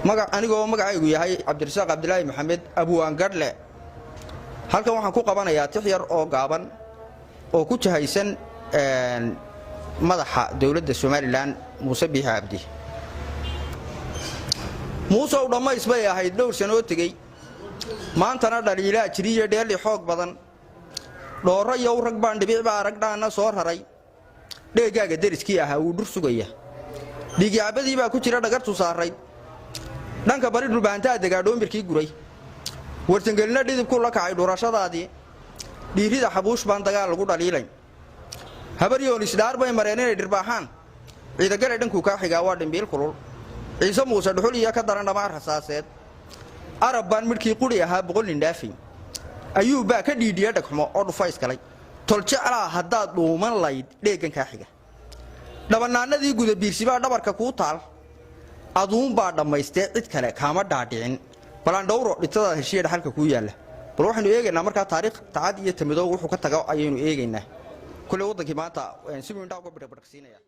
Anigoo magacaygu yahay Cabdirasaaq Cabdilaahi Maxamed Abwaan Gadhle, halkan waxaan ku qabanayaa tix yar oo gaaban oo ku jahaysan madaxa dowladda Somalilan, Muuse Biixi Cabdi. Muusow, dhammays bay ahayd dhowr sanoo tegey, maantana dhaliilaa jiriyo dheeli xoog badan. Dhoorro iyo u rag baan dhibicbaa aragdhaanna soo raray. Dheegaaga deriskii ahaa wuu dhur sugaya. Dhiigyacbadii baa ku jira dhagartu saarayd. Dhanka bari dhulbahantaa degaa dhoombirkii guray. Warsangelina dhidibkuu la kacay dhurashadaadii. Dhiirida xabuush baan dagaal lagu dhaliilayn. Habaryoonis dhaar bay mareen inay dhirbaaxaan. Ciidagale dhankuu kaa xigaa waa dhimbiil kulul. Ciise Muuse dhuxul iyo ka daran dhammaan rasaaseed. Arab baan midhkii quri ahaa 100 nin dhaafay. Ayuubbaa ka dhiidhiya dhagxumo oo dhufays galay. Toljeclaa haddaad dhuuman layd dheeggan kaa xiga. Dhabanaanadii gudabiirsibaa dhabarka kuu taal. Aduunbaa dhammaystee, cid kale kaama dhaadhicin. Balandhowro dhitadaad heshiya dhaxalka kuu yaalla. Bal waxaynu eegaynaa markaa taariikh tacad iyo tamadow wuxuu ka tago ayaynu eegaynaa. Kulle waddankii maanta si weyn dhaa uga bidhaqbidhaqsiinaya.